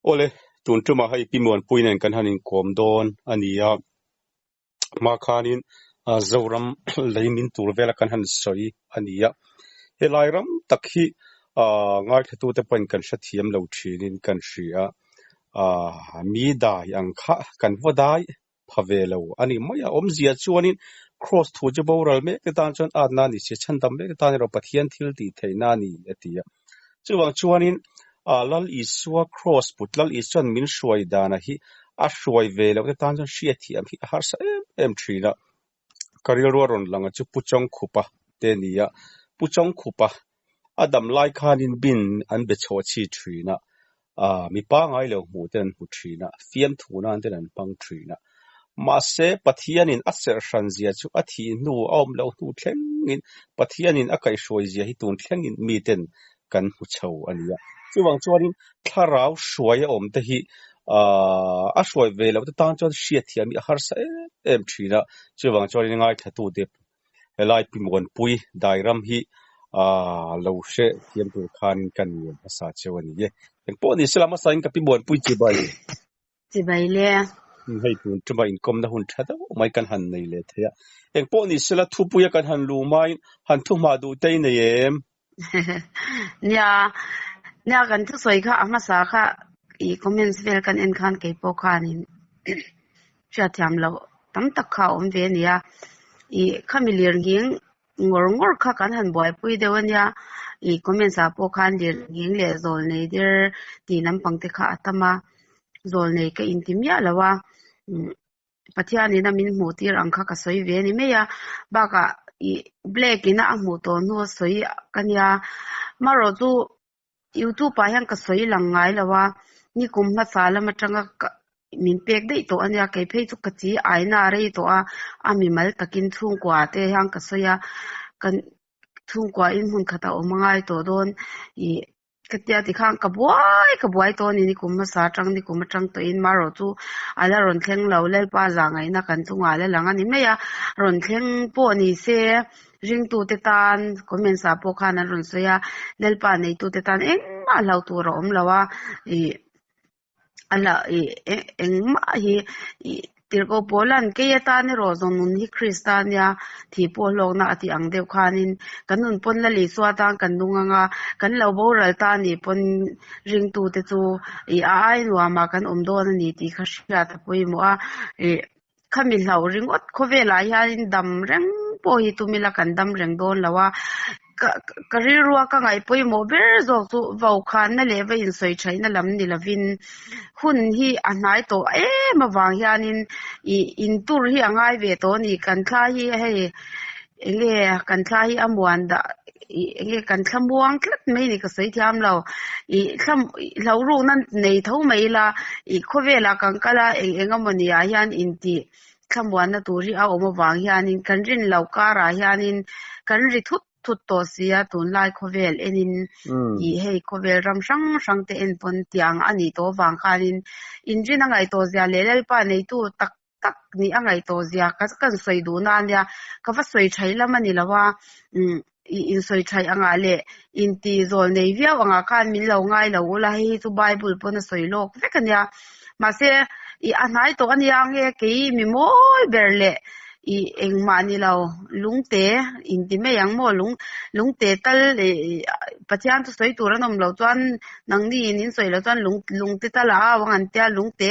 Awle, tun tumah hei Pi Muanpui nen kan han inkawm dawn a ni a, hma khanin Zoram lei min tur vela kan han sawi a ni a. Helai ram tak hi ngaithlatute pawhin kan hrethiam lo thinin kan hria a, mi dai ang kha kan vaw dai pha ve lo a ni mai a. Awmzia chuanin Kraws thu chu boral mek te tan chuan atna a ni si, chhandam mek te tan erawh Pathian thil tih theihna a ni a ti a. Chuvang chuanin Lal Isua Kraws put, Lal Isua'n min hruai dana hi a hruai ve loh te tan chuan hriatthiam hi a harsa em em thin a. Ka rilru a rawn lang a chu Pu Chawngkhupa te a ni a. Pu Chawngkhupa a dam lai khanin bin an be chhuah chhi thin a, mi pangai lo hmuh ten an hmu thin a, fiamthu nan ten an hmang thin a. Mahse, Pathianin a serh hran zia chu a thih hnu a awm loh hnu thlengin Pathianin a kaihhruai zia hi tun thlengin miten kan hmu chho a ni a. Chuvang chuanin thlarau hruai a awm te hi a hruai ve loh te tan chuan hriatthiam hi a harsa em em thin a. Chuvang chuanin ngaithlatute helai Pi Muanpui Dairam hi lo hre thiam tur khanin ka ngen hmasa cheu a ni e. Engpawh ni sela hmasain ka Pi Muanpui chibai. Chibai le. Hei tun tuma inkawmna hun tha deuh mai kan han nei leh thei a. Engpawh ni sela thupuia kan han luh hmain han thuhma duh te i nei em? Nia, nia kan thusawi kha a hmasa kha i comments vel kan en khan keipawh khanin hriatthiam loh tam tak kha a awm ve a nia. I khami lirnghing ngawr ngawr kha kan han buaipui deuh a nia. I comments ah pawh khan lirnghing leh zawl nei der tih lampang te kha a tam a, zawl nei ka inti miah lo a. Pathianin a min hmuh tir ang kha ka sawi ve a ni mai a, bakah ih black ina a hmuh tawh hnu a sawi ka nia, marawh chu youtube ah hian ka sawi lang ngai lo a, nikum hmasa lam atanga ka min pek daih tawh a nia, kei phei chu ka chi aina a rei tawh a, a mimal takin chhungkua te hian ka sawi a, kan chhungkua in hmun khat a awm a ngai tawh dawn ih. Ka tia tikhan ka buai ka buai tawh a ni, nikum hmasa atang nikum atang tawhin marawh chu a la rawn thleng lo, Lalpa zahngaihna kan chungah a la lang a ni mai a, rawn thleng pawh ni se ringtute tan comments ah pawh khan an rawn sawi a, Lalpa neitute tan engmah hlauh tur a awm lo a, ih. A la ih engmah hi ih tirhkoh pawl an kei atan erawh zawng nun hi Krista ania thih pawh hlawkna a tih ang deuh khanin kan nun pawn la Isua tan kan nung ang a, kan lo boral ta anih pawn ringtute chu ih a ai nuamah kan awm dawn a ni tih kha hriat a pawimawh a ih. Khami hlauh ringawt khawvelah hianin dam reng pawh hi tum ila kan dam reng dawn lo a, ka ka rilrua ka ngaih pawimawh ber zawk chu vaukhana leh va insawi thaihna lam ni lovin hun hi a hnai tawh em avang hianin ih intur hi a ngai ve tawh a ni kan thla hi hei enge kan thla hi a muan dah ih enge kan thla muang tlat mai ni ka sawi thiam lo ih thla hlo rukna nei tho mai ila ih khawvelah kan kal a eng eng emaw ni ah hian intih thlamuanna tur hi a awm avang hianin kan rin loh karah hianin kan ri thut thut tawh si a tunlai khawvel enin ih hei khawvel ram hrang hrang te en pawn tiang a nih tawh avang khanin inrin a ngaih tawh zia leh Lalpa neitu tak tak nih a ngaih tawh zia ka kan sawi duh na ania ka va sawi thaih lam a ni lo a umm ih insawi thaih angah leh inti zawl nei viau angah khan min lo ngai lo ula hei hi chu bible pawn a sawi lawk vek ania mahse ih a hnai tawh ania nge kei mi mawi ber leh ih engmah ni lo lungte inti mai ang maw lung lungte tal ih Pathian chu sawi tur an awm loh chuan Nangni in in sawi loh chuan lung lungte tal a au ang an tia, lungte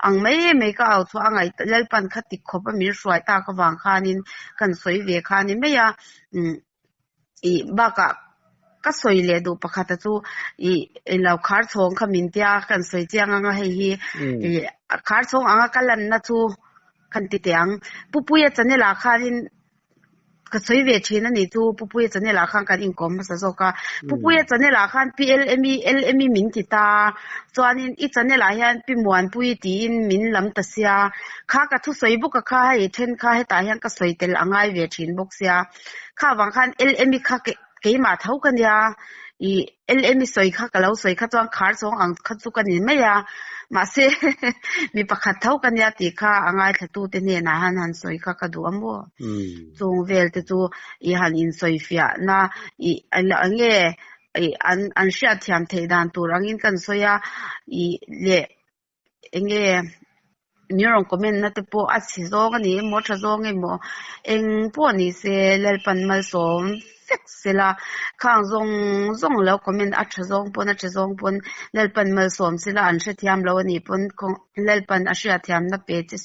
ang mai mai ka au chhuah a ngaih Lalpan kha tik khawp a min hruai tak avang khanin kan sawi ve kha a ni mai a, umm ih bakah ka sawi leh duh pakhat a chu ih englo khar chhawng kha min tia kan sawi chiang ang a hei hi ih khar chhawng anga ka lanna chu kan ti teh ang Pupuia channel ah khanin Ka sawi ve thin a ni chu Pupuia channel ah khan kan inkawm hmasa zawk a. Pupuia channel ah khan Pi LME LME min ti ta chuanin i channel ah hian Pi Muanpui tiin min lam ta sia. Kha ka thusawi bawk a kha hei then kha hetah hian ka sawi tel a ngai ve thin bawk sia. Kha vang khan LME kha keimah tho ka nia ih LME sawi kha ka lo sawi kha chuan khar chawng ang kha chu ka ni mai a mahse mi pakhat tho ka nia tih kha a ngaithlatute hnenah han han sawi kha ka duh a maw chung vel te chu ih han insawi fiahna ih eng nge. Ih an an hriatthiam theih dan tur angin kan sawi a, ih leh eng nge min rawn comment na te pawh a chhe zawng a ni emaw tha zawng emaw eng pawh ni se Lalpan malsawm vek sela khang zawng zawng lo comment a tha zawng pawn a tha zawng pawn Lalpan malsawm sela an hrethiam lo a nih pawn Lalpan a hriatthiam na pe che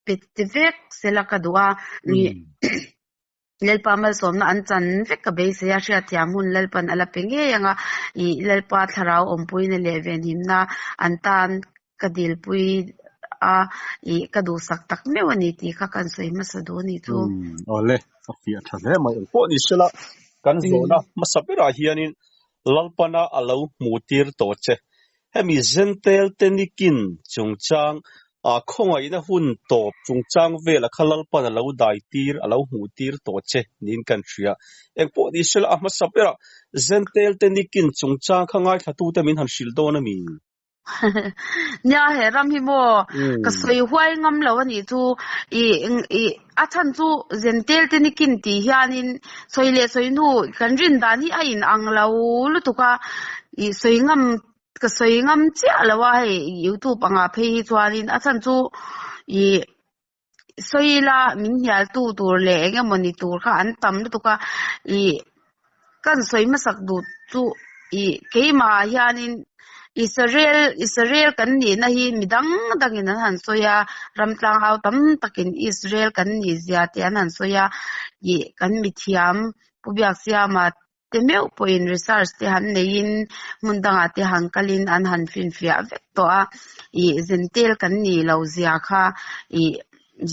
pe che vek sela ka duh a ih. Lalpa malsawmna an chan vek ka beisei a, hriatthiam hun Lalpan a la pe ngei ang a, ih Lalpa thlarau awmpuina leh venhimna an tan ka dilpui a, ih ka duhsak tak meuh a ni tih kha kan sawi hmasa duh a nih chu. Umm awle, a fiah tha hle mai. Engpawh ni sela, kan zawhna hmasa berah hianin Lalpana a lo hmuh tir tawh che. Hemi Zentel te nikin chungchang ah khawngaihna hun tawp chungchang vela kha Lalpan a lo dai tir, a lo hmuh tir tawh che niin kan hria. Engpawh ni sela a hmasa berah Zentel te nikin chungchang kha ngaithlatute min han hrilh dawn a mi? Nia he ram hi maw ka sawi huai ngam lo a nih chu ih ih a chhan chu zentel te nikin tih hianin sawi leh sawi hnu kan rin dan hi a in ang lo lutuk a ih sawi ngam ka sawi ngam chiah lo a hei youtube angah phei hi chuanin a chhan chu ih sawi ila min hnial tu tur leh eng emaw ni tur kha an tam lutuk a ih kan sawi hmasak duh chu ih keimah ah hianin Israel Israel kan nihna hi mi dang dangin an han sawi a ram tlang au tam takin Israel kan nih zia te an han sawi a ih kan mithiam Pu Biaksiama te meuh pawhin research te han neiin hmun dangah te han kalin an han finfiah vek tawh a ih zentel kan nih loh zia kha ih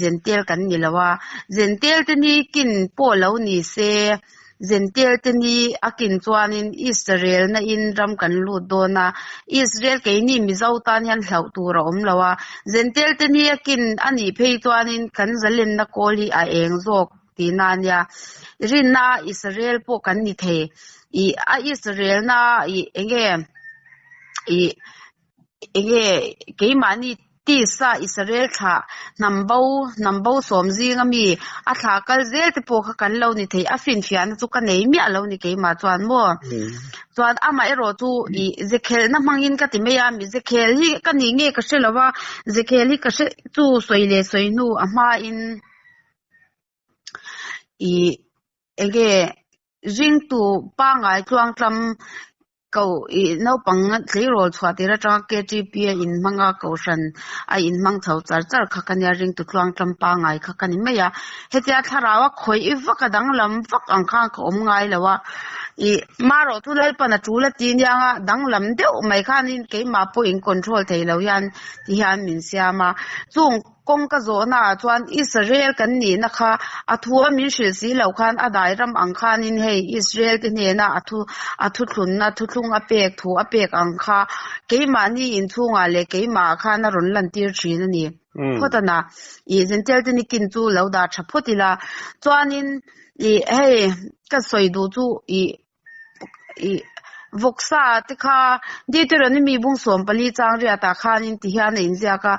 zentel kan ni lo a zentel te ni kin pawh lo ni se zentel te ni a kin chuanin Israel na in ram kan lut dawn a Israel keini Mizo tan hian hlauh tur a awm lo a zentel te ni a kin a nih phei chuanin kan zalenna kawl hi a eng zawk. tihna a nia. Rinna a Israel pawh kan ni thei. Ih a Israel na ih enge ih enge keimahni tisa Israel thlah hnam bo hnam bo sawm zing ami a thlah kal zel te pawh kha kan lo ni thei. A finfiahna chu ka nei miah lo ni keimah chuan maw. Chuan amaherawh chu ih zekhelhna hmangin ka ti mai a, mi zekhel hi ka nih nge ka hre lo va, zekhel hi ka hre chu sawi leh sawi hnu a hmain. Ih enge ringtu pangngai tluangtlam ko ih naupang tleirawl chhuah tir atanga ktp a inhmang a kohhran a inhmang chho char char kha ka nia ringtu tluangtlam pangngai kha ka ni mai a hetia thlarau a khawih vak a danglam vak ang khan ka awm ngai lo a ih marawh chu Lalpan a tul a ti aniang a danglam deuh mai khanin keimah pawh in control thei lo hian ti hian min siam a chung. Kawngka zawhna ah chuan Israel kan nihna kha a thu a min hrilh si lo khan a dai ram ang khanin hei Israel te hnena a thu a thuthlunna thuthlung a pek thu a pek ang kha keimahni inchhungah leh keimah ah khan a rawn lantir thin a ni. Phawt a na. Ih Jentail te nikin chu lo dah tha phawt ila. Chuanin ih hei ka sawi duh chu ih ih vawksa te kha Deuteronomy bung 14 chang riatah khanin ti hian a inziak a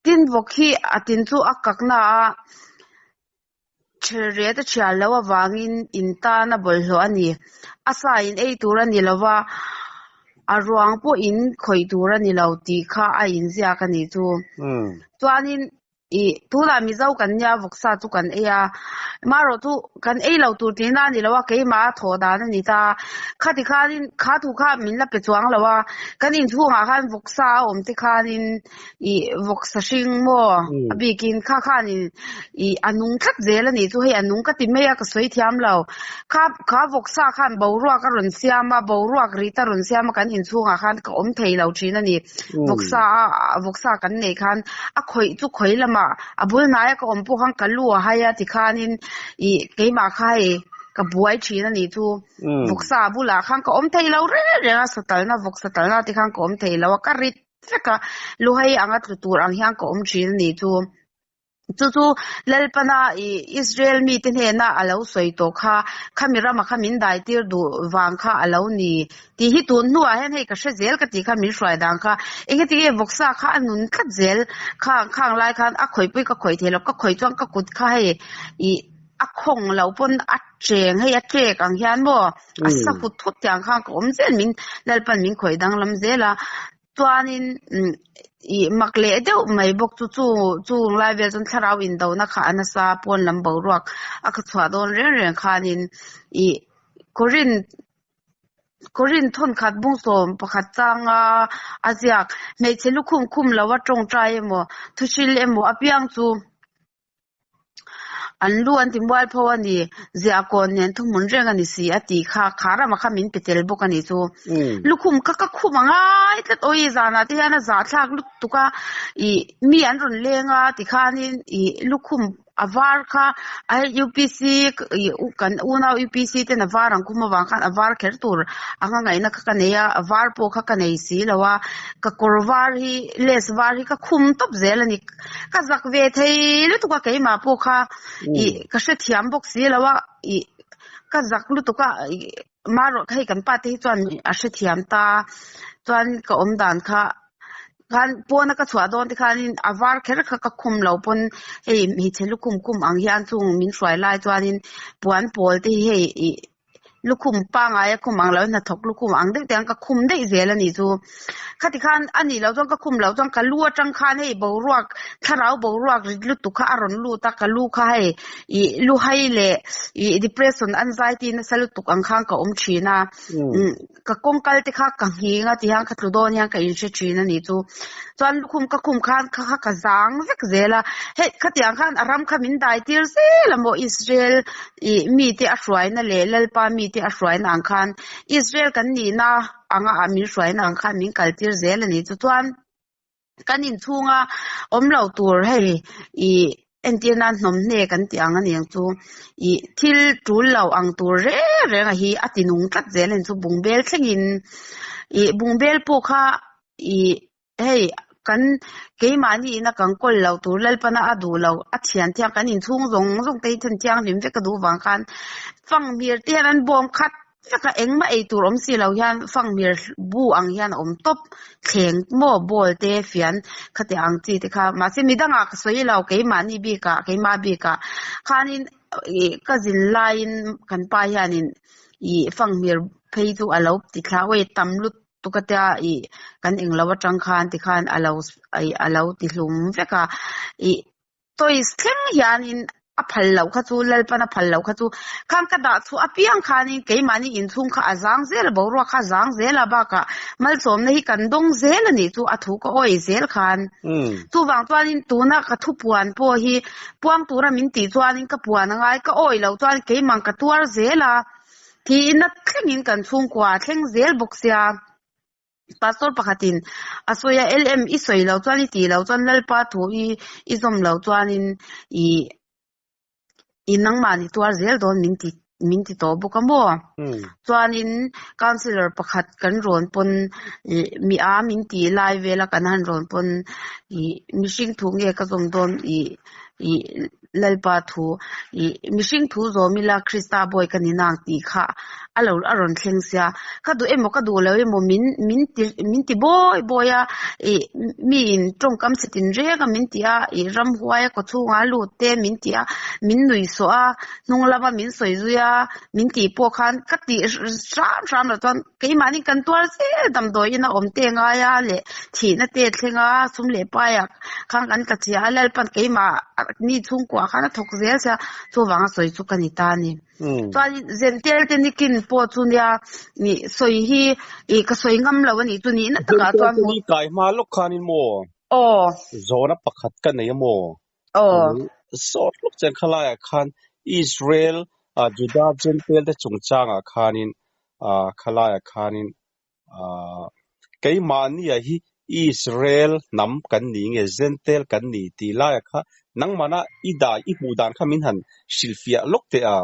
tin vawk hi a tin chu a kakna a ret a thial loh avangin in tan a bawlhhlawh a ni a sa in ei tur a ni lo va a ruang pawh in khawih tur a ni lo tih kha a inziak a nih chu chuanin. Ih, tunah Mizo kan nia vawksa chu kan ei a, marawh chu kan ei lo tur tihna a ni lo a, keimah a thawh dan a ni ta. Khati khanin kha thu kha min la pe chuang lo a, kan inchhungah khan vawksa a awm te khanin ih vawksa hring maw a bikin kha khanin ih a nung tlat zel a nih chu hei a nung ka ti mai a ka sawi thiam lo. Kha kha vawksa khan boruak a rawn siam a, boruak rit a rawn siam a kan inchhungah khan ka awm thei lo thin a ni. Vawksa a vawksa kan neih khan a khawih chu khawih lamah a bul hnaia ka awm pawh khan ka lu a hai a tikhanin ih keimah kha hei ka buai thin a nih chu vawksa bulah khan ka awm thei lo reng reng a satalna vawksa talna te khan ka awm thei lo a ka rit vek a luhai anga tlu tur ang hian ka awm thin a nih chu. Chu chu Lalpana ih Israel mite hnena a lo sawi tawh kha, khami rama kha min dai tir duh vang kha a lo ni tih hi tun hnuah hian hei ka hre zel ka tih kha min hruai dan kha engatinge vawksa kha a nun tlat zel khang khang lai khan a khawih pawhin ka khawih thei lo, ka khawih chuan ka kut kha hei ih. a khawng lo pawn a cheng hei a ṭek ang hian maw a sa hut hut tiang khan ka awm zel min Lalpan min khawih danglam zel a chuanin ih mak leh deuh mai bawk chu chu chung lai vel chuan thlarau indona kha a nasa pawn lam boruak a kha chhuah dawn reng reng khanin ih Korin Korin thawnkhat bungsawm pakhat changa a ziak hmeichhe lukhum khum lo a tawngtai emaw thuhril emaw apiang chu an lu an ti mual pho a ni ziah kawn nen thuhmun reng a ni si a tih kha kha ramah kha min pe tel bawk a ni chu lukhum kha ka khum a ngai tlat awi zanah te hian a zahthlak lutuk a ih mi an rawn leng a tikhanin ih lukhum A var kha a hei UPC ih kan unau UPC ten a var ang khum avang khan a var kher tur anga ngaihna kha ka nei a a var pawh kha ka nei si lo a ka kawr var hi lace var hi ka khum tawp zel a ni ka zak ve thei lutuk a keimah pawh kha ih ka hrethiam bawk si lo a ih ka zak lutuk a ih marawh hei kan pa te hi chuan a hrethiam ta chuan ka awm dan kha. Khan pawna ka chhuah dawn te khanin a var kher kha ka khum lo pawn hei hmeichhe lukhum khum ang hian chung min hruai lai chuanin puan pawl te hi hei ih lukhum pangngai a khum ang lo hnathawk lukhum ang deuh te ang ka khum daih zel a nih chu. Khati khan a nih loh chuan ka khum loh chuan ka lu atang khan hei boruak thlarau boruak rit lutuk kha a rawn lut a ka lu kha hei ih luhai leh ih depression anxiety nasa lutuk ang khan ka awm thin a. Ka kawng kal te kha ka nghing a tihian ka tlu dawn hian ka inhre thin a nih chu. Chuan lukhum ka khum khan kha kha ka zang vek zel a, hei khatiang khan a ram kha min dai tir zel a maw Israel ih mite a hruaina leh Lalpa mite a hruaina ang khan Israel kan nihna anga ah min hruaina ang khan min kal tir zel a nih chu. Chuan Kan inchhunga awm lo tur hei ih entir nan hnawmhne kan tih ang a ni ang chu ih thil tul lo ang tur reng reng a hi a ti nung tlat zel a ni chu bungbel thlengin ih bungbel pawh kha ih hei kan keimahni ina kan kawl lo tur Lalpana a duh lo a thian thiang kan inchhung zawng zawng te hi then thianghlim vek a duh vang khan fanghmir te hian an bawm khat Taka engmah ei tur awm si lo hian fanghmir bu ang hian a awm tawp thleng maw bowl te fian khati ang chi te kha mahse midangah ka sawi lo keimahni bikah keimah bikah khanin ih ka zin laiin kan pa hianin ih fanghmir phei chu a lo ti thla awih tam lutuk a tia ih kan englo atang khan tikhan a lo ih a lo ti hlum vek a ih. Toys thleng hianin a phal loh kha chu Lalpan a phal loh kha chu khang ka dah chhuah apiang khanin keimahni inchhung kha a zang zel a boruak kha a zang zel a bakah malsawmna hi kan dawng zel a nih chu a thu ka awih zel khan chuvang chuanin tuna ka thupuan pawh hi puang tura min tih chuanin ka puan a ngai ka awih loh chuan keimah ka tuar zel a thiin a thlengin kan chhungkua a thleng zel bawk sia. Pastor pakhatin a sawi a, LM i sawi lo chuan i tih lo chuan Lalpa thu i i zawm lo chuanin i i nangmahni tuar zel dawn min ti min ti tawh bawk a maw? Chuanin councillor pakhat kan rawn pawn i mi a min tih lai vela kan han rawn pawn i mihring thu nge ka zawm dawn i i Lalpa thu i mihring thu zawm ila Krista bawi ka ni nang tih kha a lo a rawn thleng sia. Ka duh emaw ka duh lo emaw min min ti min ti bawi bawi a ih miin tawngkam chhe tin reng a min ti a ih ramhuai a kawchhungah a lut te min ti a min nuih sawh a hnung lama min sawi zui a min tih pawh khan ka tih hram hram loh chuan keimahni kan tuar zel damdawiin a awm te ngai a leh thihna te thleng a sum leh paiah khan kan tla chhia a Lalpan keimah mi chhungkuah khan a thawk zel sia chuvanga sawi chu ka ni ta a ni. Chuan Zentel te nikin pawh chu nia ih sawi hi ih ka sawi ngam lo a nih chu nihna takah chuan Zentel te ni kai hma lawk khanin maw? Aw. Zawhna pakhat ka nei a maw? Aw. Sawt lawk chen khalaiah khan Israel Juda Gentile te chungchangah khanin khalaiah khanin keimahnia hi Israel hnam kan ni nge Gentile kan ni tih laiah kha nangmahna i dai i hmuh dan kha min han hrilhfiah lawk teh a.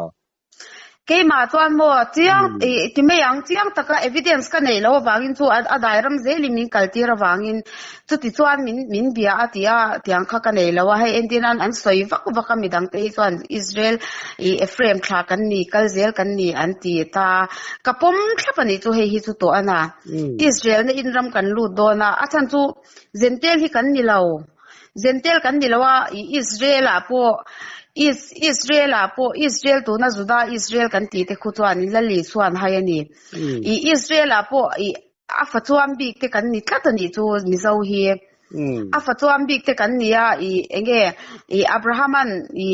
Keimah chuan maw chiang ih ti mai ang chiang taka evidence ka neih loh avangin chu a dai ram zelin min kal tir avangin chuti chuan min min bia a ti a tiang kha ka nei lo a hei entir nan an sawi vak vak a midang te hi chuan Israel ih Ephraim thla kan ni kal zel kan ni an ti ta ka pawm thlap a nih chu hei hi chu tawh a na Israel na in ram kan lut dawn a a chhan chu Zentel hi kan ni lo Zentel kan ni lo a ih Israel ah pawh. Is Israel ah pawh Israel tuna Juda Israel kan tih te khu chuan Lal Isua an hai a ni. I Israel ah pawh i a fa chuam bik te kan ni tlat a nih chu Mizo hi. A fa chuam bik te kan ni a i enge i Abrahaman i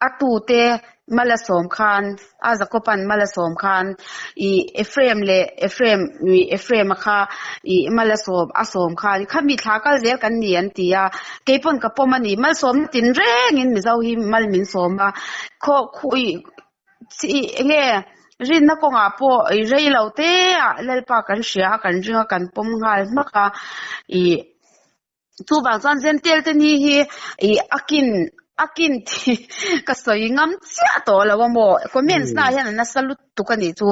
A tute mal a sawm khan, a Jakoban mal a sawm khan, i Ephraim leh Ephraim, i Ephraim-a kha i mal a sawm a sawm khan, khami thla kal zel kan ni an ti a, kei pawn ka pawm a ni, malsawmna tin rengin Mizo hi mal min sawm a, khaw khuh i i enge rinna kawngah pawh i rei lo te ah Lalpa kan hria a, kan ring a, kan pawm nghal hmak a, i. Chuvang chuan Zentel te ni hi ih a kin a kin tih ka sawi ngam chiah tawh lo a maw comments na hian a nasa lutuk a nih chu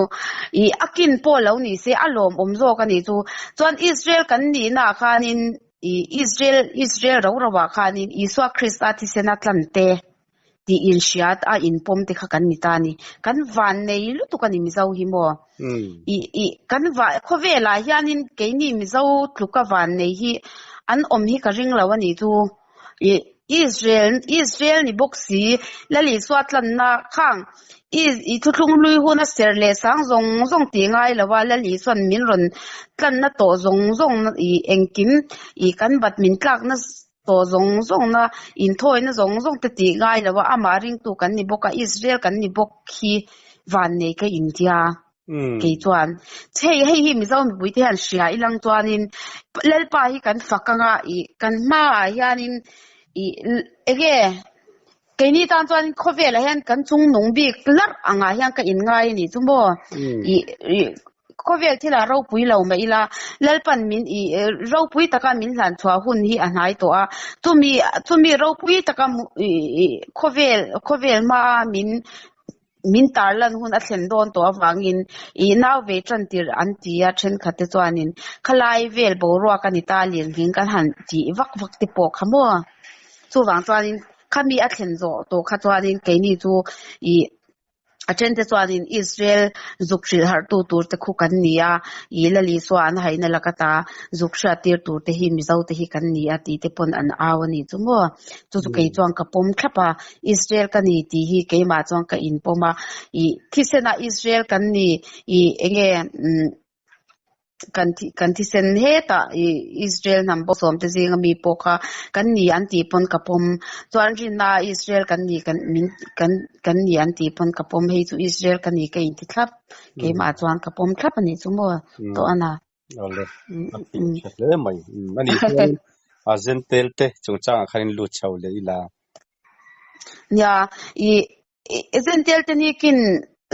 ih a kin pawh lo ni se a lawmawm zawk a nih chu chuan Israel kan nihna ah khanin ih Israel Israel ro ro ah khanin Isua Krista thisen a tlan te. tih inhriat a inpawm te kha kan ni ta a ni. Kan van nei lutuk a ni Mizo hi maw? I i kan va khawvelah hianin keini Mizo tluka van nei hi an awm hi ka ring lo a nih chu. I Israel Israel ni bawk si Lal Isua tlanna khang i i thuthlung hlui huna ser leh sang zawng zawng tih ngai lo a Lal Isua'n min rawn tlanna tawh zawng zawng i engkim i kan bat min tlakna Tawh zawng zawngna, inthawina zawng zawng te tih ngai lo a, amah ringtu kan ni bawk a, Israel kan ni bawk hi vannei ka intia kei chuan. Hei hei hi Mizo mipui te hian hria ilang chuanin Lalpa hi kan fak anga ih kan hmaah hianin ih enge keini tan chuan khawvelah hian kan chungnung bik larh angah hian ka inngai a nih chu maw ih ih. Khawvel thilah ropui lo mah ila, Lalpan min i ropui taka min hlan chhuah hun hi a hnai tawh a. Chumi chumi ropui taka khawvel khawvel hmaa min min tarlan hun a thlen dawn tawh avangin i nau ve tan tirh an ti a, thenkhat te chuanin khalai vel boruak a ni ta lirnghing kan han tih vak vak te pawh kha maw. Chuvang chuanin khami a thlen zawh tawh kha chuanin keini chu i A thente chuanin Israel zuk hrilh harhtu turte khu kan ni a, i Lal Isua an haihna laka ta zuk hriattir turte hi Mizote hi kan ni a tih te pawn an au a nih chu maw. Chu chu kei chuan ka pawm thlap a, Israel ka ni tih hi keimah chuan ka inpawm a, i thisenah Israel kan ni i enge umm Kan kan thisen hetah ih Israel hnam pawh sawmte zinga mi pawh kha kan ni an tih pawn ka pawm. Chuan rinna Israel kan ni kan min kan kan ni an tih pawn ka pawm. Hei chu Israel ka ni ka inti thlap. Keimah chuan ka pawm thlap a nih chu maw tawh a na. Awle, a tih tha hle mai. A nih chuan a Zentel te chungchangah khan in lut chho leh ila. Nia, ih Zentel te ni kin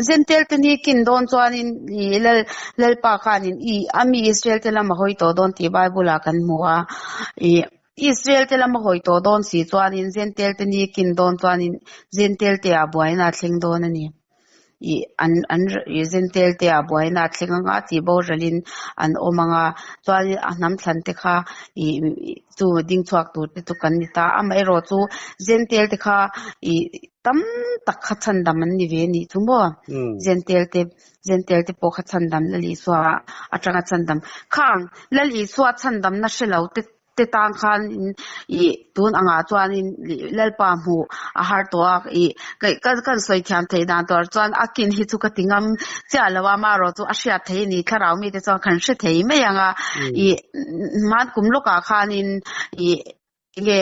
Zentel te ni kin dawn chuanin i Lal Lalpa khanin i a mi Israel te lam a hawi tawh dawn tih Bible ah kan hmu a. I Israel te lam a hawi tawh dawn si chuanin Zentel te ni kin dawn chuanin Zentel te ah buaina a thleng dawn a ni. I an an i Zentel te ah buaina a thleng anga tih boralin an awm anga chuanin a hnam thlan te kha i chu ding chhuak tur te chu kan ni ta. Amaherawh chu Zentel te kha i tam tak kha chhandam an ni ve a nih chu maw? Zentel te Zentel te pawh kha chhandam Lal Isua atanga chhandam khang Lal Isua chhandamna hre lo te te tan khan ih tun angah chuanin Lalpa hmuh a har tawh a ih ka kan sawi thiam theih dan tur chuan a kin hi chu ka ti ngam chiah lo a amaherawh chu a hriat theih a ni thlarau mite chuan kan hre thei mai ang a ih hman kum lawkah khanin ih Enge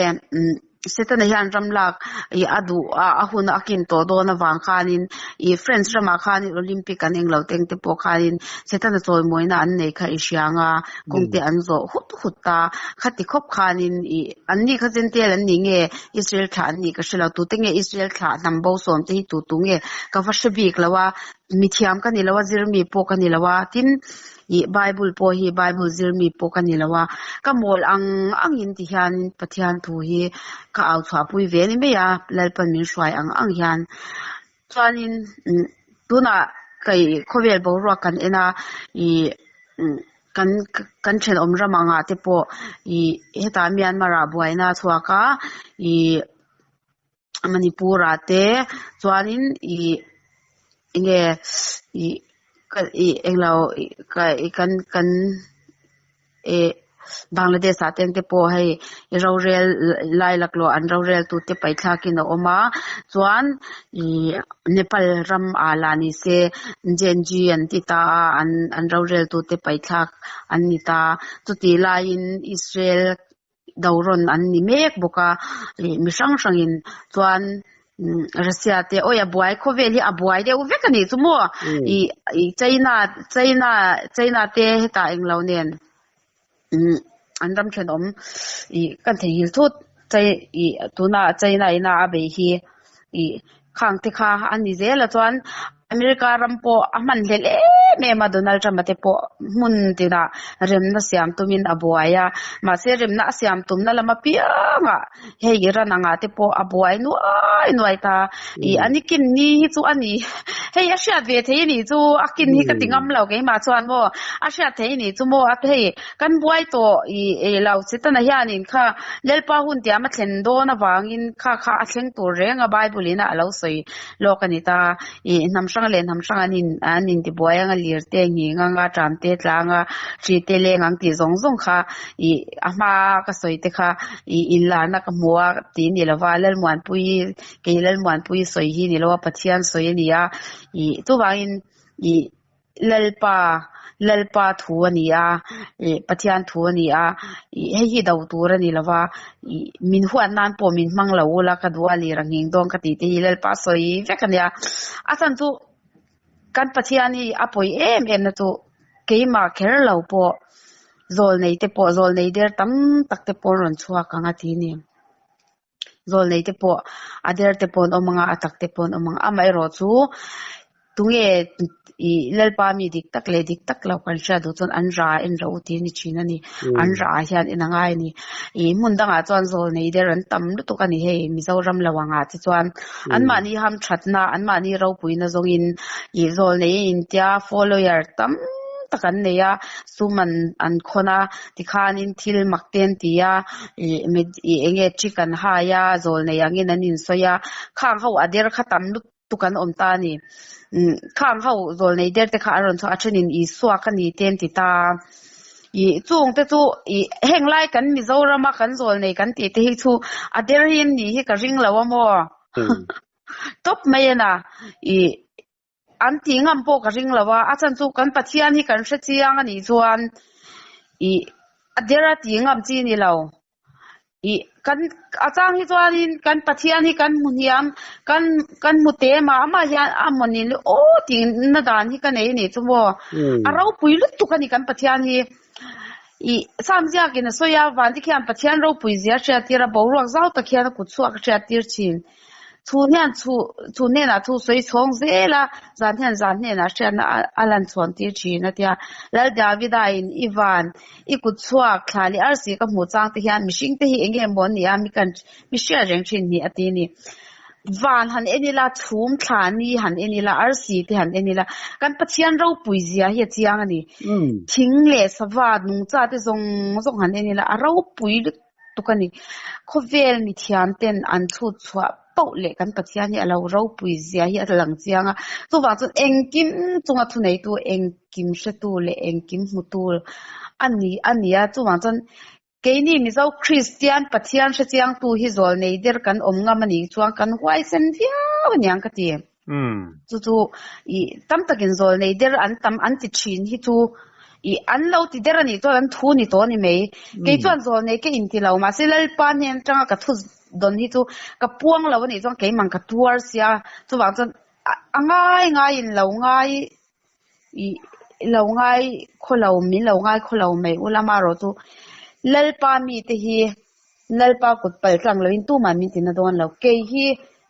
Setana hian ram lak ih a duh a a hun a kin tawh dawn avang khanin ih France ramah khanin Olympic an englo te engte pawh khanin Setana chawimawina an nei kha i hria anga kawng te an zawh hut hut ta khati khawp khanin ih an ni kha Gentile an ni nge Israel thlah an nih ka hre lo tute nge Israel thlah hnam bo sawm te hi tu tu nge ka va hre bik lo a mithiam ka ni lo a zirmi pawh ka ni lo a tin Ih Bible pawh hi Bible zirmi pawh ka ni lo a, ka mawl ang angin ti hianin Pathian thu hi ka au chhuahpui ve ni mai a, Lalpan min hruai ang ang hian. Chuanin tunah kei khawvel boruak kan en a, ih kan kan thenawm ram angah te pawh ih hetah Myanmar ah buaina a chhuak a, ih Manipur ah te chuanin ih enge ih ka ih englo ih ka ih kan kan eh. Bangladesh ah teng te pawh hei rorel lai laklawh an rorel tu te paithlakin a awm a chuan ih Nepal ram ah lah ni se Gen-G an ti ta a an an rorel tu te paithlak an ni ta chutih laiin Israel do rawn an ni mek bawk a ih mi hrang hrangin chuan Russia te awi a buai khawvel hi a buai deuh vek a nih chu maw ih ih China China China te hetah englo nen an ram thenawm ih kan theihnghilh thut chei ih tuna China ina a bei hi ih khang te kha a ni zel a chuan America ram pawh a hman hlelh em em a Donald Trump a te pawh hmun tinah remna siam tumin a buai a mahse remna a siam tumna lam apiangah hei Iran angah te pawh a buai nuai nuai ta ih an i kin ni hi chu a ni hei a hriat ve thei a nih chu a kin hi ka ti ngam lo keimah chuan maw a hriat thei a nih chu maw a hei kan buai tawh ih eh lo Setana hianin kha Lalpa hun tiam a thlen dawn avangin kha kha a thleng tur reng a Bible in a lo sawi lawk a ni ta ih hnam hrang leh hnam hrang an in an intibuai anga lir te nghing anga ṭam te tlang a hri te leng ang tih zawng zawng kha ih a hma ka sawi te kha ih inlarna ka hmu a tih ni lova Lalmuanpuii kei Lalmuanpuii sawi hi ni lo a Pathian sawi a ni a ih chuvangin ih Lalpa Lalpa thu a ni a ih Pathian thu a ni a ih hei hi do tur a ni lova ih min huat nan pawh min hmang lo ula ka duh a lir a nghing dawn ka tih te hi Lalpa sawi vek a nia a chhan chu Kan Pathian hi a pawi em em na chu keimah kher lo pawh zawlnei te pawh zawlnei der tam tak te pawh an rawn chhuak ang a ti a ni. Zawlnei te pawh a der te pawh an awm ang a, a tak te pawh an awm ang a. Amaherawh chu tunge ih Lalpa mi dik tak leh dik tak lo kan hriat duh chuan an ra en rawh u tih a ni thin a ni. An ra ah hian en a ngai a ni. Ih hmun dangah chuan zawlnei der an tam lutuk a ni hei Mizoram lo angah te chuan. Anmahni hamthatna, anmahni ropuina zawngin ih zawlnei a intia follower tam tak an nei a, sum an an khawn a, tikhanin thil mak te an ti a, ih mit ih eng nge trick an hai a, zawlnei angin an insawi a, khang ho a der kha tam lutuk an awm ta a ni. Umm khang ho zawlnei der te kha an rawn chhuah a, a thenin Isua ka ni te an ti ta a. Ih chung te chu ih heng lai kan Mizoram a kan zawl nei kan tih te hi chu a der hi an nih hi ka ring lo a maw tawp mai a na ih an tih ngam pawh ka ring lo a a chhan chu kan Pathian hi kan hre chiang a nih chuan ih a der a tih ngam chi a ni lo. Ih kan a chang hi chuanin kan Pathian hi kan hmu hniam kan kan hmu te mah mah hian a mawni le aw tih na dan hi ka nei a nih chu maw a ropui lutuk a ni kan Pathian hi ih Sam ziakin a sawi a van te khian Pathian ropui zia a hriattir a boruak zau tak hian a kut chhuak a hriattir thin. Chhun hian chhu chhun hnenah thu sawi chhawng zel a, zan hian zan hnenah hriatna a a lan chhawn tir thin a tia. Lal Davida in i van, i kut chhuak, thla leh arsi ka hmuh chang te hian mihring te hi eng nge maw an nih a, mi kan mi hriat reng thin hi a ti a ni. Van han en ila, chhum thla ni han en ila, arsi te han en ila, kan Pathian ropui zia hi a chiang a ni. Thing leh sava nungcha te zawng zawng han en ila, a ropui lutuk. tuk a ni. Khawvel mithiam ten an chhut chhuah pauh leh kan Pathian hi a lo ropui zia hi a lang chiang a. Chuvang chuan engkim chunga thuneitu, engkim hretu leh engkim hmutu a ni a ni a. Chuvang chuan keini Mizo Kristian Pathian hre chiangtu hi zawl nei der kan awm ngam a nih chuan kan huaisen viau a niang ka ti. Chu chu ih tam takin zawl nei der an tam an ti thin hi chu ih an lo ti der a nih chuan an thu ni tawh a ni mai. Kei chuan zawl nei ka inti lo mahse Lalpa hnen atanga ka thu dawn hi chu ka puang lo a nih chuan keimah ka tuar sia chuvang chuan a ngai ngaiin lo ngai ih lo ngai khaw lo min lo ngai khaw lo mai ula amaherawh chu Lalpa mite hi Lalpa kut pal tlang loin tumah min ti na dawn lo. Kei hi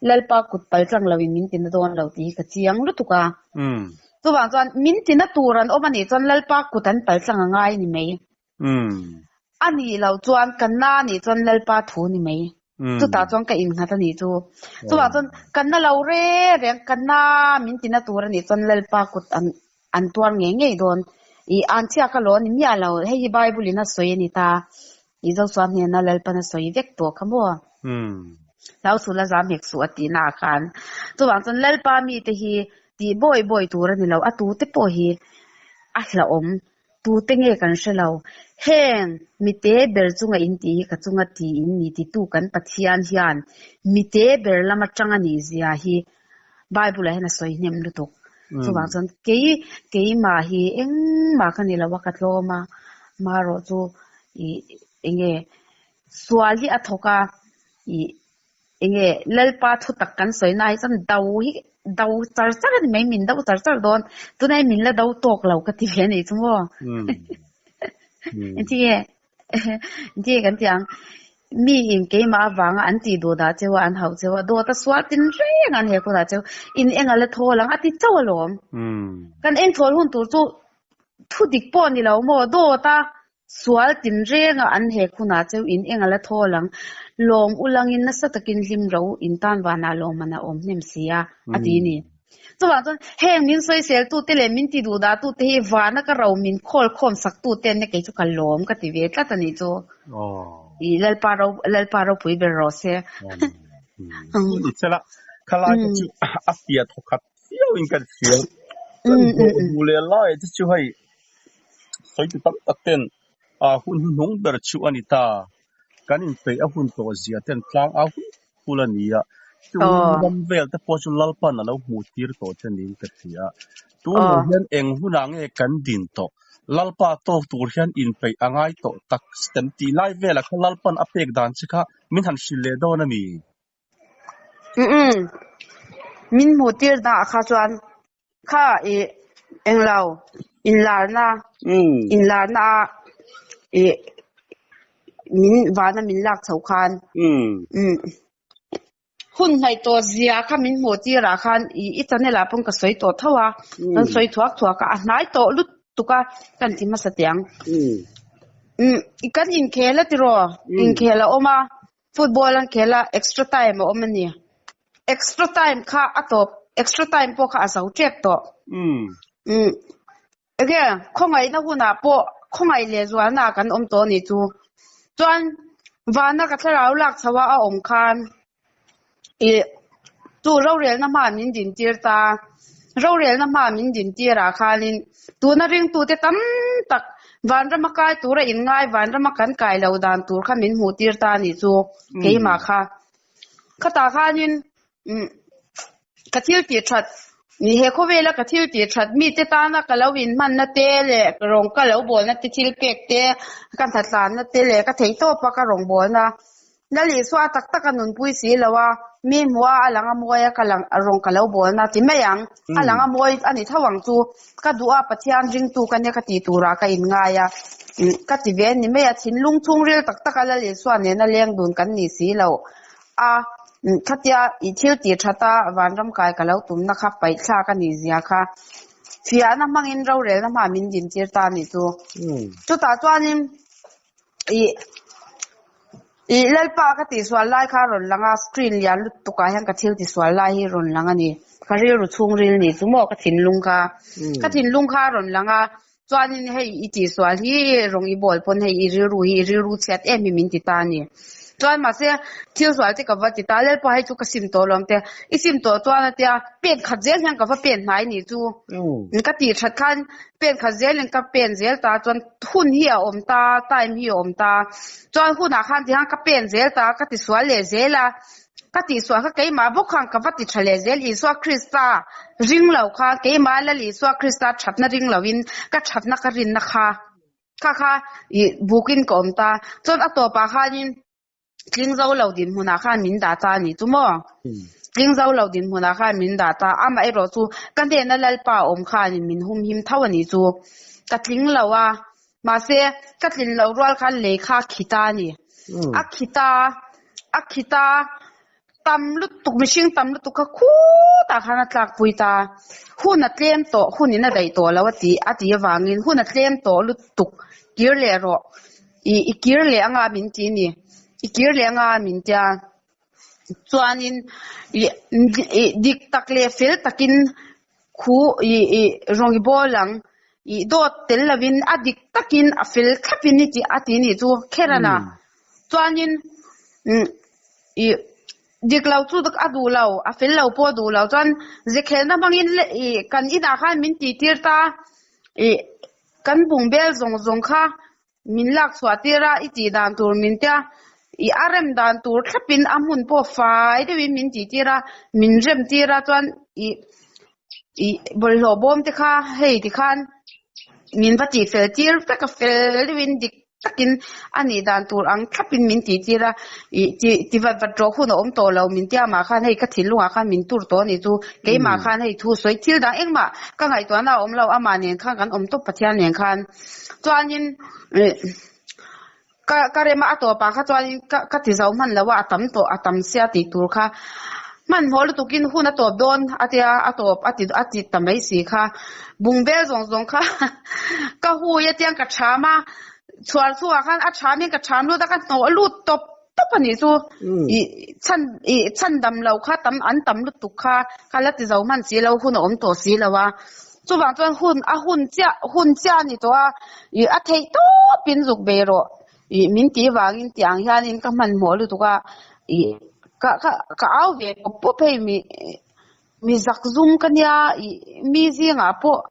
Lalpa kut pal tlang loin min ti na dawn lo tih hi ka chiang lutuk a. Chuvang chuan min ti na tur an awm a nih chuan Lalpa kut an pal tlang a ngai ni mai. A nih loh chuan ka na nih chuan Lalpa thu ni mai. Chutah chuan ka innghat a nih chu. Chuvang chuan ka na lo reng reng ka na min ti na tur a nih chuan Lalpa kut an an tuar ngei ngei dawn. Ih an chhiak a lo ni miah lo hei hi Bible in a sawi a ni ta. I Joshua hnena Lalpan a sawi vek tawh kha maw? Hlau suh la zam hek suh a tih naah khan. Chuvang chuan Lalpa mite hi tih bawi bawi tur a ni lo, a tute pawh hi a hlauhawm. Tute nge kan hre lo. Heng mite ber chunga in tih hi ka chunga ti in ni titu kan Pathian hian mite ber lam atang a nih zia hi Bible ah hian a sawi hnem lutuk. Chuvang chuan kei keimah hi engmah ka ni lo a ka tlawm a, marawh chu ih enge sual hi a thawk a ih Enge Lalpa thutak kan sawi na hi chuan do hi do char char a ni mai, min do char char dawn. Tunah hian min la do tawk lo ka ti ve a nih chu maw. Engtinge engtinge kan tih ang, mi in keimah avanga an tih duh dah cheu a, an hauh cheu a, dawt a sual tin reng an hek hunah cheu in eng a la thawl ang a ti chauh alawm. Kan eng thawl hun tur chu thu dik pawh ni lo maw, dawt a Sual tinrenga an hek hunah cheu in eng a la thawl ang. Lawm ulangin nasa takin hlim ro in tan vanah lawmman a awm hnem si a, a ti ni. Chuvang chuan heng min sawiseltute leh min ti duhdahtute hi vana ka ro min khawl khawm saktute an nia kei chu ka lawm ka ti ve tlat a nih chu. I Lalpa ro Lalpa ropui ber rawh se. Sela khalai te chu a fiah thawkhat viau in kan hria. Kan hlawh duh leh lai te chu hei Sawitu tam tak ten a hun hnuhnung ber chu a ni ta. Kan inpeih a hun tawh zia ten tlang au hul hul a ni a. Chung ram vel te pawh chu Lalpan a lo hmuh tir tawh che niin ka hria. Tunah hian eng hunah nge kan din tawh? Lalpa tawk tur hian inpeih a ngai tawh tak stem tih lai velah kha Lalpan a pek dan che kha min han hrilh leh dawn a mi? Umm min hmuh tir dah kha chuan kha i englo inlarna inlarna a i min vana min lak chho khan umm hun hnaih tawh zia kha min hmuh tir ah khan i i channel ah pawn ka sawi tawh tho a kan sawi thuak thuak a a hnai tawh lutuk a kan ti hmasa teh ang umm kan inkhel a tiraw inkhel a awm a. Football an khel a, extra time a awm a ni. Extra time kha a tawp, extra time pawh kha a zo tep tawh. Umm. Enge khawngaihna hunah pawh khawngaih leh zualna ah kan awm tawh a nih chu. Chuan vana ka thlarau lak chho a a awm khan ih chu rorelna hma min din tir ta. Rorelna hma min din tir ah khanin tuna ringtute tam tak Vanrama kai tura inngai vanrama kan kai lo dan tur kha min hmuh tir ta anih chu keimah kha. Khatah khanin umm ka thil tih that ni he khawvela ka thil tih that mite tana ka lo inhmanna te leh rawng ka lo bawlna te thil pek te ka hnatlanna te leh ka theihtawpa ka rawngbawlna Lal Isua tak tak a nunpui si lo a, mi hmuh a a lang a mawi a ka lang rawng ka lo bawl na ti mai ang. A lang a mawi a ni tho ang chu. Ka duh a Pathian ringtu ka nia ka ti turah ka inngai a, ka ti ve a ni mai a, thinlung chhungril tak tak a Lal Isua nena leng dun kan ni si lo a, khatia i thil tih that a vanram kai ka lo tumna kha paihthlak a nih zia kha fiahna hmangin rorelna hma min dintir ta a nih chu. Chutah chuanin Ih ih Lalpa ka tihsual lai kha a rawn lang a, screen lian lutuk ah hian ka thil tisual lai hi a rawn lang a ni. Ka rilru chhungril ni chu maw ka thinlung kha. Ka thinlung kha a rawn lang a, chuanin hei i tihsual hi rawng i bawl pawn hei i rilru hi i rilru chhiat em hi min ti ta a ni. Chuan mahse thil sual te ka va ti ta, Lalpa hei chu ka sim tawh lawm te, i sim tawh chuan a tia pen khat zel hian ka va pen hnai ni chu. Ka tih that khan pen khat zelin ka pen zel ta chuan hun hi a awm ta, time hi a awm ta. Chuan hunah khan tikhan ka pen zel ta, ka tisual leh zel a, ka tihsual kha keimah bawk khan ka va ti tha leh zel. Isua Krista ring lo kha keimah Lal Isua Krista thatna ring loin ka thatna ka rinna kha kha kha ih bukin ka awm ta. Chuan a tawpah khanin Tling zo lo dinhmunah khan min dah ta a ni chu maw? Tling zo lo dinhmunah khan min dah ta. Amaherawh chu ka hnena Lalpa awm khanin min humhim tho a ni chu. Ka tling lo a, mahse ka tlin loh rual khan lei kha a khi ta a ni. A khi ta, a khi ta, tam lutuk, mihring tam lutuk kha khutah khan a tlakpui ta. Hun a tlem tawh, hunin a daih tawh lo a ti a ti avangin hun a tlem tawh lutuk kir leh rawh. I i kir leh anga min ti ni. I kir leh anga min tia. Chuanin i i dik tak leh fel takin khu i i rawng i bawl ang. I dawt tel lovin a dik takin a fel thlapin i ti a ti nih chu kher a na. Chuanin umm i dik lo chu a duh lo, a fel lo pawh a duh lo. Chuan zekhelna hmangin i kan inah khan min tih tir ta i. Kan bungbel zawng zawng kha min lak chhuah tir a, i tih dan tur min tia, i a rem dan tur thlapin a hmun pawh fai deuhin min tih tir a, min rem tir a chuan i i bawlhhlawh bawm te kha hei tikhan min va tih fel tir vek a, fel deuhin dik takin a nih dan tur ang thlapin min tih tir a, ih ti ti vat vat rawh hun a awm tawh lo min tia mah khan hei ka thinlungah khan min tur tawh a nih chu keimah khan hei thu sawi thil dang engmah ka ngaihtuahna a awm lo amah nen khan kan awm tawp Pathian nen khan chuanin ih ka ka rem a a tawpah kha chuanin ka ka ti zo hman lo a a tam tawh a tam sia tih tur kha hmanhmawh lutukin hun a tawp dawn a tia a tawp a ti a ti ta mai si kha bungbel zawng zawng kha ka hui a tiang ka tham a chhuar chhungah khan a thamin ka tham lut a ka hnawh lut tawp tawp a nih chu ih chhan ih chhan dam lo kha tam an tam lutuk kha ka la ti zo hman si lo hun a awm tawh si lo a chuvang chuan hun a hun chiah hun chiah a ni tawh a ih a theih tawpin zuk bei rawh. Ih min tih vangin tih ang hianin ka hmanhmawh lutuk a, ih ka ka ka au ve pawp pawp hei mi mi zak zum ka nia ih mi zingah pawh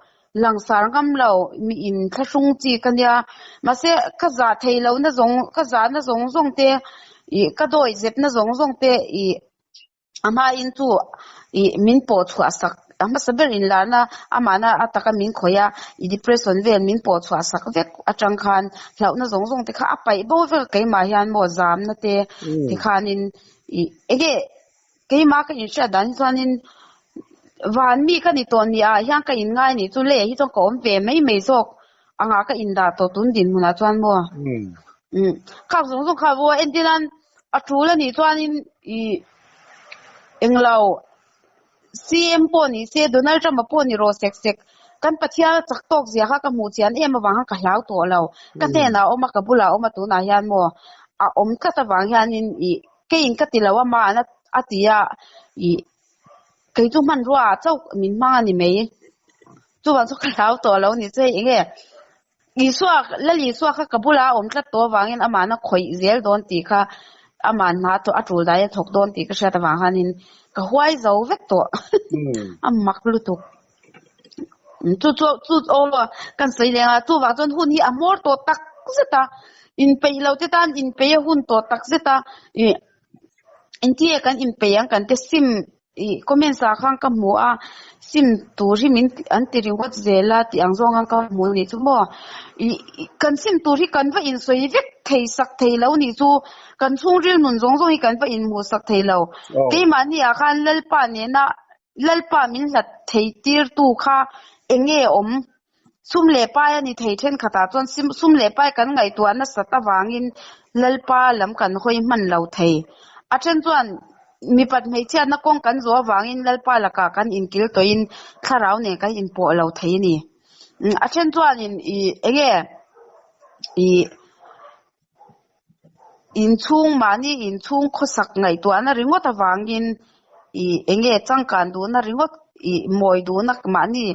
langsar ngam lo mi in thlahrung chi ka nia mahse ka zah thei lo na zawng ka zah na zawng zawng te ih ka dawi zep na zawng zawng te ih A hmain chu ih min pawh chhuah sak a hmasa ber inlarna amahna a taka min khawih a, i depression vel min pawh chhuah sak vek atang khan hlauhna zawng zawng te kha a paih bo vek a keimah hian maw zamna te tikhanin ih enge keimah ka inhriat dan hi chuanin van mi ka ni tawh ni ah hian ka inngai anih chu lei ah hi chuan ka awm ve mai mai zawk anga ka indah tawh tun dinhmunah chuan maw khak zawng zawng kha a entir nan. A tul a nih chuanin ih englo CM pawh ni se Donald Trump a pawh ni rawh sek sek kan Pathian a chak tawk zia kha ka hmuh chian em avang khan ka hlau tawh lo. Ka hnenah a awm a ka bulah a awm a tunah hian maw a awm tlat avang hianin ih keiin ka ti lo a mahna a ti a ih kei chu hmanrua ah chauh min hmang a ni mai. Chuvang chu ka hlau tawh lo ni chu hei enge Isua, Lal Isua kha ka bula a awm tlat tawh avangin amahna khawih zel dawn tih kha amah hna a tul dai a thawk dawn tih ka hriat avang khanin ka huai zo vek tawh. A mak lutuk. Chu chu chu aw kan sawi leng a, chuvang chuan hun hi a hmawr tawh tak zet a, inpeih lo te tan inpeih a hun tawh tak zet a, ih engtinge kan inpeih ang kan te sim Ih comments ah khan ka hmu a, sim tur hi min an ti ringawt zel a tih ang zawng khan ka hmu anih chu maw. Ih kan sim tur hi kan va insawi vek thei sak thei lo nih chu, kan chhungril nun zawng zawng hi kan va inhmuh sak thei lo. Keimahni ah khan Lalpa nena Lalpa min hlat thei tirtu kha eng nge awm? Sum leh pai a ni thei thenkhatah chuan sum leh pai kan ngaihtuah nasat avangin Lalpa lam kan hawi hman lo thei. A then chuan mipat hmeichhiatna kawng kan zawh avangin Lalpa lakah kan inkil tawhin thlarau nen kan inpawh lo thei a ni. A then chuanin ih enge ih. Inchhung mahni inchhung khawsak ngaihtuahna ringawt avangin ih eng nge changkan duhna ringawt ih mawi duhna mahni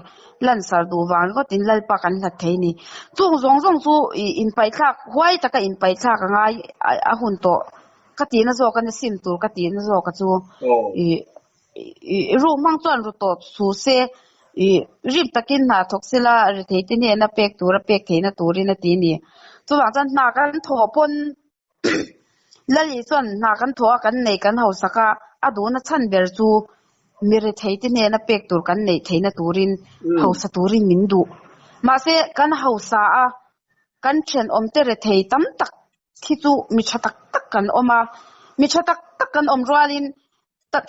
lansar duh vang ringawtin Lalpa kan hlat thei a ni. Chung zawng zawng chu ih inpaihthlak huai taka inpaihthlak a ngai a hun tawh ka tihna zawk a ni sim tur ka tihna zawk a chu ih ih ruh hmang chuan ru tawh suh se ih rip takin hna thawk sela rethei te hnena pek tura pek theihna turin a ti a ni. Chuvang chuan hna kan thawh pawn Lali chuan hna kan thawh a kan nei kan hausak a, a duhna chhan ber chu mi rethei te hnena pek tur kan neih theihna turin hausa turin min duh. Mahse kan hausa a kan thenawm te rethei tam tak Khi chu mi tha tak tak kan awm a, mi tha tak tak kan awm rualin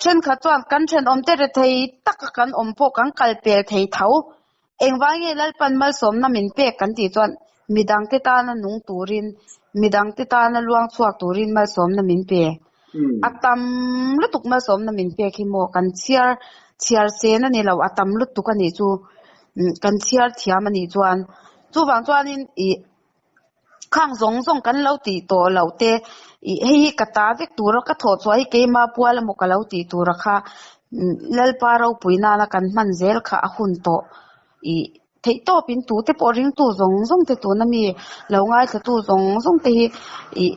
thenkhat chuan kan thenawmte rethei taka kan awm pawh kan kal pel thei tho. Engvang nge Lalpan malsawmna min pek kan tih chuan midangte tana nung turin, midangte tana luang chhuak turin malsawmna min pe. A tam lutuk malsawmna min pek hi maw kan chhiar chhiar sen a ni lo, a tam lutuk a nih chu kan chhiar thiam a nih chuan. Chuvang chuanin ih. Khang zawng zawng kan lo tih tawh loh te ih hei hi ka ta vek tura ka thawh chhuah hi keima pual emaw ka lo tih tura kha Lalpa ropui nana kan hman zel kha a hun tawh ih theih tawpin tute pawh ringtu zawng zawng te tuna mi lo ngaithlatu zawng zawng te hi ih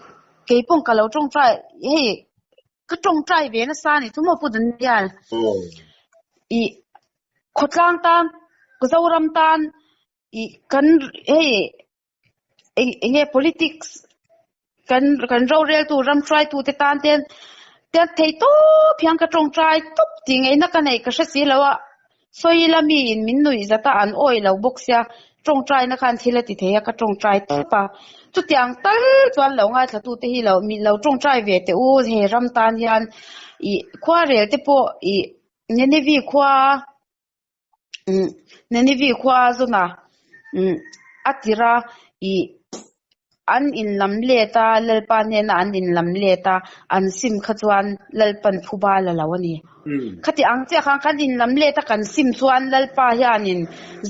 keipawh ka lo tawngtai hei ka tawngtai ve nasa a nih chu maw Pu Daniel ih khawtlang tan Zoram tan. I kan hei eng enge politics kan kan roreltu ram hruaitute tan te te thei tawp hian ka tawngtai tawp tih ngaihna ka neih ka hre si lo a sawi ila miin min nuih zat a an awih lo bawk sia tawngtaina khan thil a ti thei a ka tawngtai tawp a chutiang tal chuan lo ngaithla tute hi lo min lo tawngtai ve teh u he ram tan hian ih khuarel te pawh ih Ninevi khua. Ninivi khua zawn a a tir a ih an inlam let a Lalpa hnena an inlam let a an sim kha chuan Lalpan phuba la lo a ni. Khati ang chiah khan kan inlam let a kan sim chuan Lalpa hianin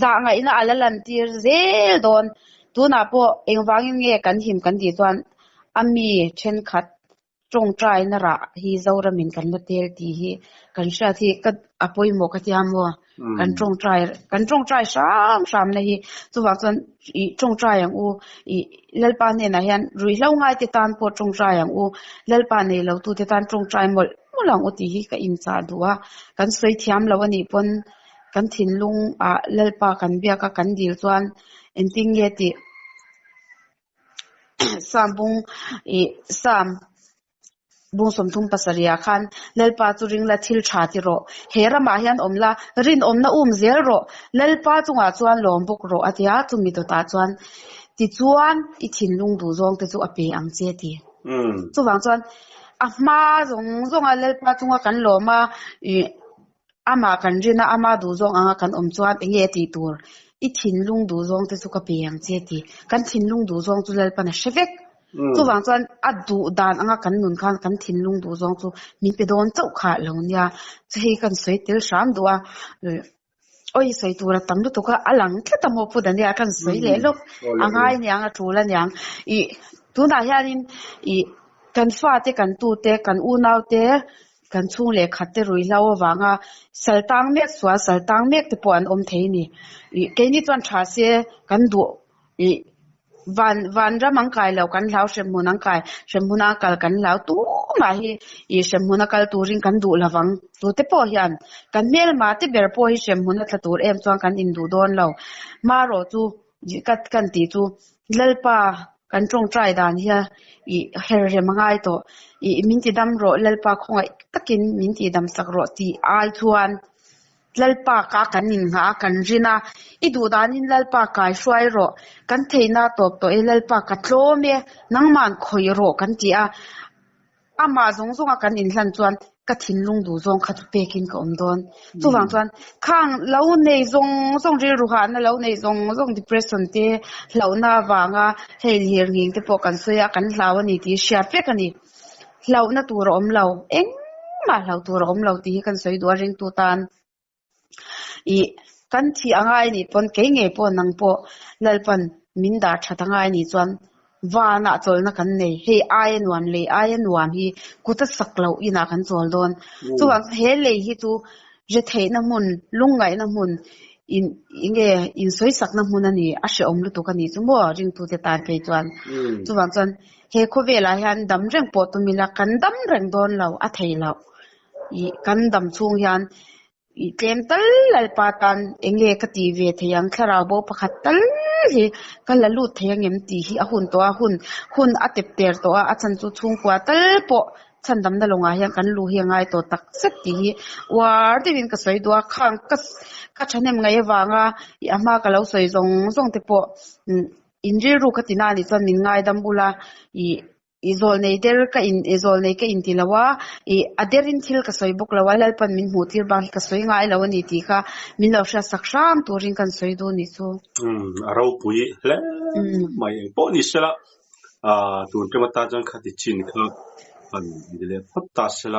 zahngaihna a la lantir zel dawn. Tunah pawh engvangin nge kan him kan tih chuan a mi thenkhat Tawngtaina rah hi Zoramin kan la tel tih hi kan hriat hi ka a pawimawh ka tia maw? Kan tawngtai kan tawngtai hram hram na hi chuvang chuan ih tawngtai ang u ih Lalpa hnenah hian ruihhlo ngai te tan pawh tawngtai ang u Lalpa nei lo tu te tan tawngtai mawlh mawlh ang u tih hi ka inchah duh a kan sawi thiam lo a nih pawn kan thinlung ah Lalpa kan biak a kan dil chuan engtin nge tih. Sam bung ih Sam bung 37 ah khan Lalpa chu ring la thil tha ti rawh he ramah hian awm la rinawmna um zel rawh Lalpa chungah chuan lawm bawk rawh a tia chumi dawtah chuan tichuan i thinlung duh zawng te chu a pe ang che ti chuvang chuan a hma zawng zawnga Lalpa chunga kan lawm a ih Amah kan rin a, ama duhzawng anga kan awm chuan eng nge a tih tur? I thinlung duhzawng te chu ka pe ang che ti. Kan thinlung duhzawng chu Lalpan a hre vek. Chuvang chuan a duh dan anga kan nun khan kan thinlung duhzawng chu min pe dawn chauh kha lo nia. Chu hei kan sawi tel hram duh a, awi sawi tur a tam lutuk a, a lang tlat a maw Pu Daniel kan sawi leh lawk a ngai aniang a tul aniang. Ih tunah hianin ih kan fate kan tute kan unaute Kan chhung leh khat te ruihhlo avanga sal tang mek sual sal tang mek te pawh an awm thei a ni. Ih keini chuan tha se kan duh ih van van ram an kai lo kan hlau hremhmun an kai hremhmun a kal kan hlau tumah hi ih hremhmun a kal turin kan duh lo vang. Tute pawh hian kan hmelma te ber pawh hi hremhmun a tla tur em chuan kan induh dawn lo. Marawh chu Ka kan tih chu Lalpa kan tawngtai dan hian ih her rem a ngai tawh. Ih min ti dam rawh Lalpa khawngaih takin min tih dam sak rawh tih ai chuan Lalpa ka kan innghah a kan rin a, i duh danin Lalpa kai hruai rawh kan theihna tawp tawh e Lalpa ka tlawm e nangman khawih rawh kan ti a. Amah zawng zawnga kan inhlan chuan ka thinlung duh zawng kha chu pekin ka awm dawn. Chuvang chuan khang lo nei zawng zawng rilru hahna lo nei zawng zawng depression te hlauhna avanga hei lir nghing te pawh kan sawi a kan hlau a ni tih hriat vek a ni. Hlauhna tur a awm lo, engmah hlauh tur a awm lo tih hi kan sawi duh a ringtu tan. Ih kan thih a ngai anih pawn kei ngei pawh nang pawh Lalpan min dah that a ngai anih chuan vanah chawlhna kan nei hei aia nuam lei aia nuam hi kut a sak loh inah kan chawl dawn chuvang he lei hi chu ri theihna hmun lungngaihna hmun in enge insawisakna hmun a ni a hrehawm lutuk a nih chu maw ringtute tan phei chuan chuvang chuan he khawvelah hian dam reng pawh tum ila kan dam reng dawn lo a theih loh. Ih kan dam chhung hian ih tlem tal Lalpa tan eng nge ka tih ve thei ang thlarau bo pakhat tal hi ka la lut thei angem tih hi a hun tawh a hun hun a tep ter tawh a a chhan chu chhungkua tal pawh chhandamna lawngah hian kan lu hi a ngai tawh tak zet tih hi uar deuhin ka sawi duh a khang ka ka thahnem ngaih avanga ih a hma ka lo sawi zawng zawng te pawh in rilru ka ti na anih chuan min ngaidam bula ih. I zawl nei der ka in i zawl nei ka inti lo a, i a derin thil ka sawi bawk lo a, Lalpan min hmuh tir bak hi ka sawi ngai lo a ni tih kha min lo hriat sak hram turin kan sawi duh nih chu. Umm a ropui hle mai eng pawh ni sela, ah tun ṭem atan chuan khati chin kha han ni leh phawt ta sela.